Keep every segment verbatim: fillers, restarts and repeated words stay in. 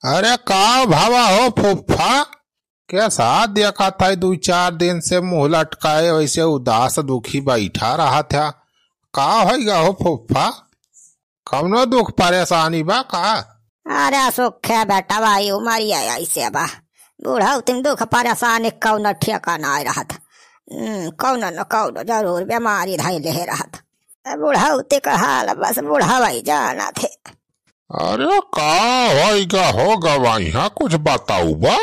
अरे का भवा हो फुफ्फा, कैसा देखा था दुइ चार दिन से मुँह लटकाए वैसे उदास दुखी बैठा रहा था? का होइगा हो फुफ्फा? कौनो दुख परेशानी बा का? अरे सुखे बेटवा, ई उमरिया ऐसे बा। बुढ़ौती में दुख परेशानी कौनो ठेकाना नाय रहत। हम्म, कौनो न कौनो जरूर बीमारी धइले रहत। बुढ़ौती का हाल बस बुढ़ावा ही जानत है। अरे का होइगा हो गवाई, हाँ कुछ बताऊ बा?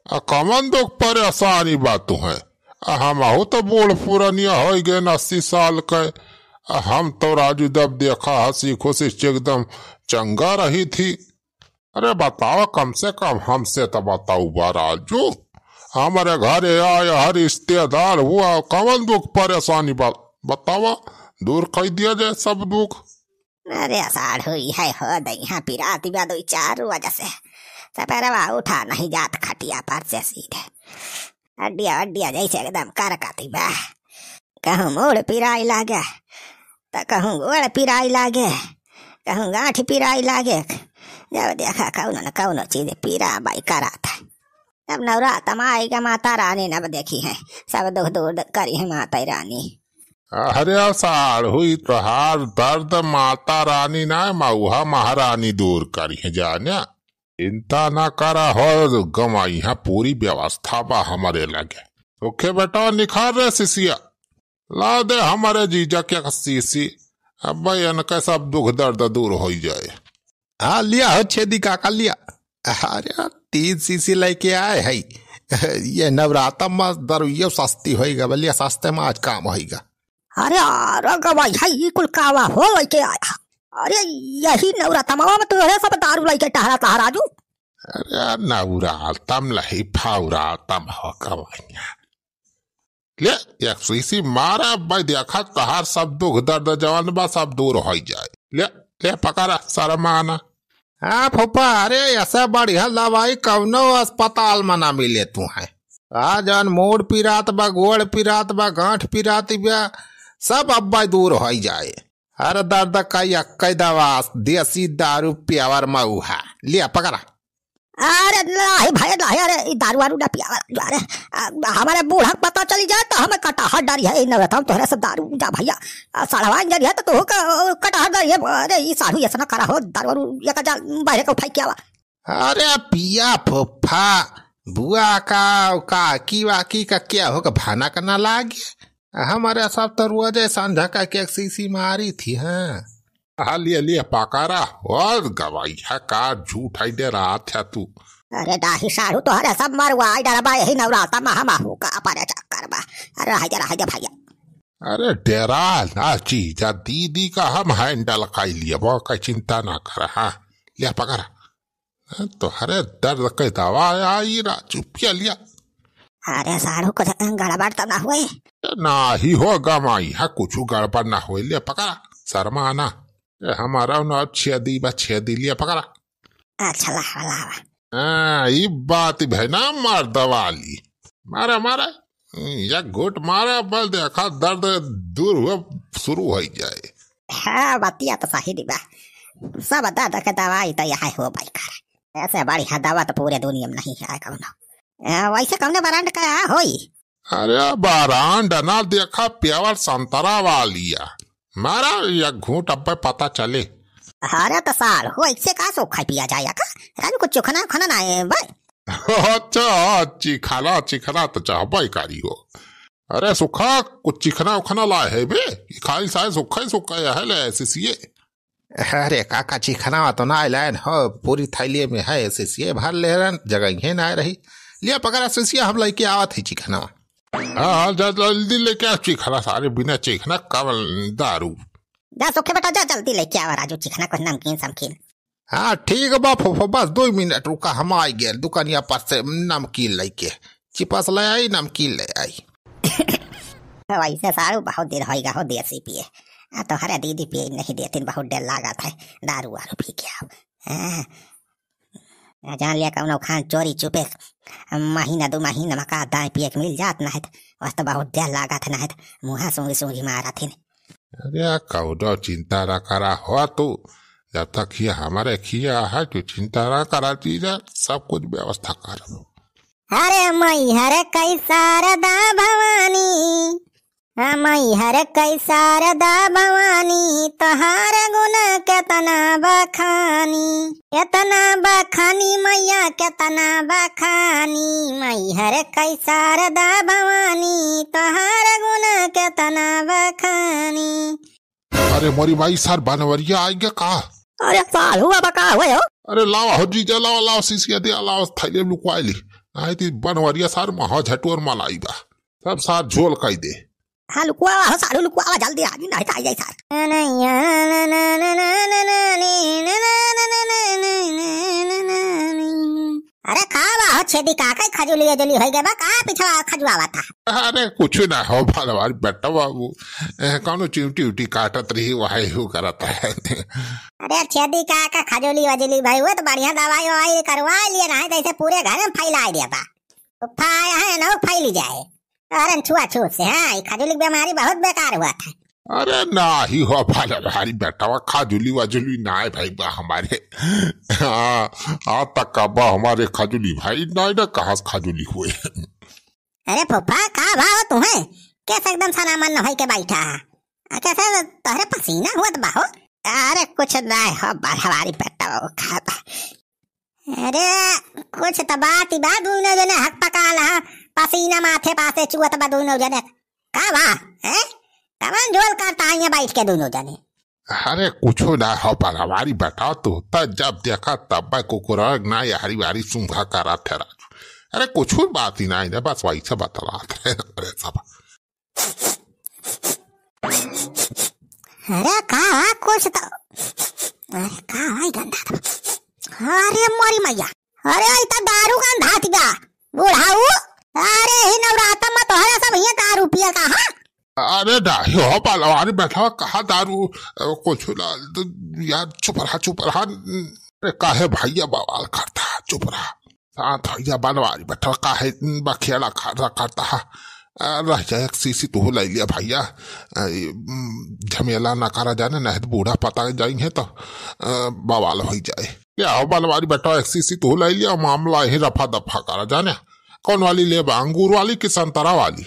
आ कवन दुख परेशानी बा तुहें? आ हमहू तो बूढ़ पुरनिया होइ गए अस्सी साल के। आ हम तो राजू जब देखा हँसी खुशी से एकदम चंगा रही थी। अरे बतावा, कम से कम हमसे तो बताऊ बा राजू। हमरे घरे आया हर रिश्तेदार हुआ, कवन दुख परेशानी बा बतावा, दूर कइ दिया जाए सब दुख। अरे साढ़ू, इहे हो दइहाँ पिराती बा दुइ चार रोज से। सपेरवा उठा नहीं जात खटिया पर से सीधे। हड्डिया हड्डिया जैसे एकदम करकती बा। कहूँ मूड़ पिराई लागे, त कहूँ गोड़ पिराई लागे, कहूँ गाँठ पिराई लागे। जब देखा कौनो न कौनो चीज पीरा बाई करात है। अब नवरातम आइगा माता रानी नब देखिहैं, सब दुख दूर करिहैं माता रानी। अरे साढ़ू, ई तोहार दर्द माता रानी ना, मऊहा महारानी दूर करिहैं जाने। चिंता ना करा हो गवाई, हाँ पूरी व्यवस्था बा हमरे लगे। ओके बेटा, निखार रे सिसिया, ला दे हमरे जीजा के सीसी, अब भाई इनका सब दुख दर्द दूर होइ जाए। हाँ, लिया हो छेदी काका, लिया। अरे, तीन सीसी लइके आए है। ये नवरातम मा दरुइयो सस्ती होइगा, बलिया सस्ते मा आज काम होइगा। अरे, अरे गवाई है, ई कुल कावा हो लइके आया? अरे, यही नवरातमवा मा तोहरे सब दारू लइके टहरा टहरा राजू। अरे, नवरातम लही, फौरातम हो गवाइया। ले, एक सीसी मारा, भाई देखा, तहार सब दुख दर्द जवन बा, सब दूर होइ जाए। ले, ले, पकड़ा, शर्माना। हाँ फूफा, अरे, ऐसा बढ़िया दवाई कौनो अस्पताल मा ना मिले तुहैं। आ जौन मूड़ पिरात बा, गोड़ पिरात बा, गांठ पिरात बा, सब अब्बा दूर होइ जाए। हर दर्द का यक्कै दवा, देसी दारू प्यावर मऊहा। लिया, पकड़ा। अरे नाही भाई, नाही, अरे, ई दारू वारू ना पियावा, अरे, आ, हमारे बूढ़ा के पता चली जाए तो हमें कटहर डरिहैं, ई नवरतन तोहरे से दारू जा भैया, आ, सड़वा इंजन है तो तोहू का, ओ, कटहर डरिहैं, अरे, ई साढ़ू ऐसा ना करा हो, दारू वारू एक हजार बहरे के उठाई के आवा। अरे पिया फूफा, बुआ का, काकी वाकी का क्या होगा, भनक ना लागे। हमारे सब तो रोज संझा का एक सीसी मारी थी, हाँ। हाँ, लिया, लिया, पकड़ा। और गवाइया का झूठ है, डेरात है तू। अरे डाही साढ़ू, तोहरे सब मरवाई डरबा, यही नवराता मा हम आहू का अपने चक्कर बा। अरे रह जा, रह जा भैया। अरे डेरा ना चीजा, दीदी का हम handle कइ लिया, वो का चिंता ना कर, हाँ। लिया पकड़ा। तोहरे दर्द के दवा आई राजू, पिया लिया। अरे साढ़ू, कुछ गड़बड़ तो ना हुए? नाही हो गमाई, हाँ, कुछ गड़बड़ ना हुए। लिया पकड़ा, शर्मा ना। ए, हमारा ना छेदी बा, छेदी। लिया पकड़ा। अच्छा, लावा, लावा। हाँ, ई बात भई ना मर्द वाली। मारा, मारा। हम्म, एक घूंट मारा, बस देखा दर्द दूर हुआ, शुरू होइ जाए। हाँ, बतिया तो सही दी बा। सब दर्द के दवाई तो यह हो भाई कर। ऐसे बढ़िया दवा तो पूरे दुनिया में नहीं है कौनो। ए, वैसे कौने brand का है होई? अरे brand ना देखा, pure संतरा वाली है। मारा एक घूंट, अब्बे पता चले। अरे तो साढ़ू, ऐसे का सोखा पिया जाए का? राजू, कुछ चोखना उखना ना है भाई? अच्छा, चिखना, चिखना तो चाहबे करी हो। अरे सुखा, कुछ चिखना उखना लाए है बे? ई खाली सारे सुखा ही सुखा है ले, सीसिए। अरे काका, चिखना तो ना लायन हो, पूरी थैली में है, सीसिए भर ले रहन, जगह ही ना रही। लिया पकड़ा सीसिया, हम लइके आवत ही चिखना। हाँ, हाँ, जा जल्दी लेके आ चिखना, सारे बिना चिखना कवन दारू। जा सुखे बेटा, जा जल्दी लेके आवा राजू, चिखना कुछ नमकीन समकीन। हाँ, ठीक बा फूफा, बस दो मिनट रुका, हम आई गेल दुकानिया पर से नमकीन लइके। चिपस ले आई, नमकीन ले आई। वैसे साढ़ू बहुत दिन होइगा हो देसी पिए। आ तोहरे दीदी पिए नहीं देतिन, बहुत डर लागत है, दारू वारू पी के आओ। हाँ। आ जान लिया कौनो खान चोरी चुपे महीना दो महीना मा का दाई पिए के मिल जात ना है, बस तो बहुत डर लागत है ना है, मुँहा सूंघी सूंघी मारत है। अरे कौनो चिंता ना करा हो तू, जब तक ये हमारे खिया है, तू चिंता ना करा, जीजा, सब कुछ व्यवस्था करब। अरे मैहर कई शारदा भवानी, हाँ, मैहर कई शारदा भवानी, तोहार गुण केतना बखानी, केतना बखानी मैया, केतना बखानी, मैहर कई शारदा भवानी, तोहार गुण केतना बखानी। अरे मोरी माई, सार बनवरिया आइगे का? अरे साढ़ू बाबा का हुए हो? अरे लावा हो जीजा, लावा, लावा, सीसिया दे, लावा, थैले में लुकवाई ली। नाहीं ती बनवरिया सार महा झटुअर मलाई बा। सब सार झोल कई दे। हाँ, लुकवावा हो साढ़ू, लुकवावा, जल्दी आ जी, नाहीं ती आई जाई सार। अरे का बा हो छेदी काका, खजुली उजुली होइ गए बा, का पिछवा खजुआवा था? अरे कुछ ना हो भलवारी बेटा बाबू, ए, कौनो चिमटी उटी काटत रही, वही हु करत है। अरे छेदी काका, खजुली वजुली भाई, वो तो बढ़िया दवाई ववाई करवा लिए, नाहीं तो ऐसे पूरे घर में फैला दिया बा। तो फा-, है ना, वो फैली जाए। अरे छुआछूत से, हाँ, ये खजुली की बीमारी बहुत बेकार हुआ था। अरे नाहीं हो भलवारी बेटवा, खजुली वजुली नाहीं भाई बा हमारे। हाँ, आ तक का बा हमारे खजुली भाई, नाहीं ना कहाँ से खजुली हुए। अरे फूफा, का भा हो तुम्हें? कैसे एकदम सनामन होई के बैठा है? आ, कैसे तोहरे पसीना हुआ तो बा हो? अरे कुछ नाहीं हो भलवारी बेटवा, वो का बा? अरे, कुछ त बात ही बा, दुनो जने हक पका लहा, पसीना माथे पासे चुअत बा दुनो जने। का बा, हैं? कवन झोल करता है यहाँ बैठ के दुनो जने? अरे, कुछो ना हो, भलवारी बेटा, तू त जब देखा तब कुकुरा ना यारी वारी सूंघा करा थे राजू। अरे, कुछो बात ही नाहीं ना, बस वही से बतलात है। अरे, सब अरे का, कुछ तो, अरे का है गंधा तो? अरे मोरी मैया, अरे ई तो दारू गंधात बा, बुढ़ाऊ। अरे ही नवरातम में तोहरा सब हियाँ दारू पिया का, हाँ? अरे नाहीं हो भलवारी बेटवा, कहाँ दारू, अ, कुछ ना, यार चुप रहा, चुप रहा। अरे काहे भैया बवाल करता, चुप रहा। शांत हो जा बनवारी बेटवा, काहे बखेड़ा खड़ा करता है? आ, रह जा, एक सीसी तू ले लिया भैया। आ, ई, उम, झमेला ना करा जाने, नहीं तो बूढ़ा पता जाइहैं तो, आ, बवाल होइ जाए। या हो बनवारी बेटवा, एक सीसी तू ले लिया, मामला यही रफा दफा करा जाने। कौन वाली लेबा, अंगूर वाली कि संतरा वाली?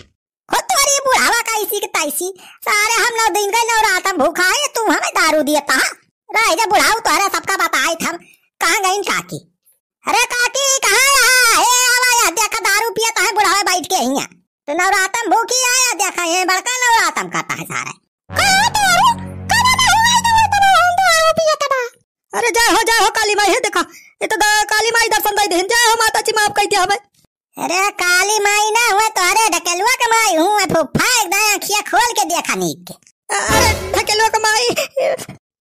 हो तोरी बुढ़ावा का ऐसी के तैसी, सारे हम नौ दिन का नवरातम भूखा है, तू हमें दारू दिया ता? रह जा बुढ़ाऊ, तोहरे सबका बताई थम, कहाँ गईन काकी? अरे काकी, कहाँ रहा? हे आवा, या देखा दारू पिया ता है बुढ़ावा बैठ के हियाँ। तो नवरातम भूखी आया, देखा ये बड़का नवरातम करता है सारे। का दारू? कब नहीं हुआ तो वो तो हम दारू पिया ता बा। अरे जय हो, जय हो काली माई, हे देखा, ये तो द-, काली माई दर्शन दे देन, जय हो माता जी, माफ कर दिया हमें। अरे काली माई ना हुए, तोहरे ढकेलुआ के माई हुए फूफा, एकदम आँखिया खोल के देखा नीक के। अरे ढकेलुआ के माई।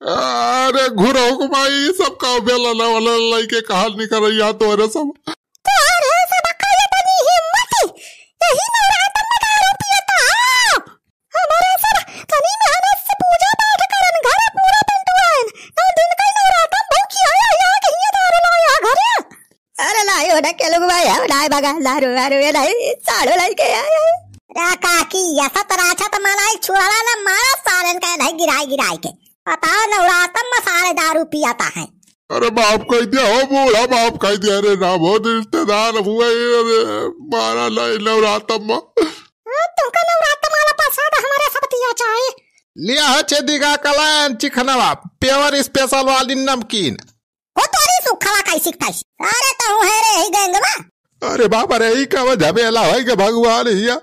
अरे घुरहु के माई, ई सब का बेला ना वाला लइके कहाँ निकल रही है तोहरे सब? तोहरे सब का इतनी हिम्मत, यही नवरातन में दारू पियता हो? हमारे सब तनी मेहनत से पूजा पाठ करन, घर पूरा पिंटुआन, नौ दिन का नवरातन भूखी आया, यहाँ के हियाँ दारू लाया घरे। अरे लाई हो ढकेलुआ के माई, हम नाहीं भगा दारू वारू, ये नाहीं, साढ़ू लइके आए। रे काकी, ऐसा तो राछा तो मनाई छुआला ना, मारा सारन का नहीं गिराई गिराई के। बताओ, नवरातन में सारे दारू पियाता है। अरे माफ कर दिया हो बूढ़ा, माफ कर दिया। अरे राम हो, रिश्तेदार हुए, अरे मारा नहीं नवरातन में। हाँ, तुमका नवरातन वाला प्रसाद हमारे सब दिया जाए। लिया है छेदी का कलायन चिखनवा, pure special वाली नमकीन। हो तोरी सुखवा कैसी तैसी। अरे तहु है रे ही गैंगवा। अरे बाबा रे, ई का झमेला है के भगवान हिया।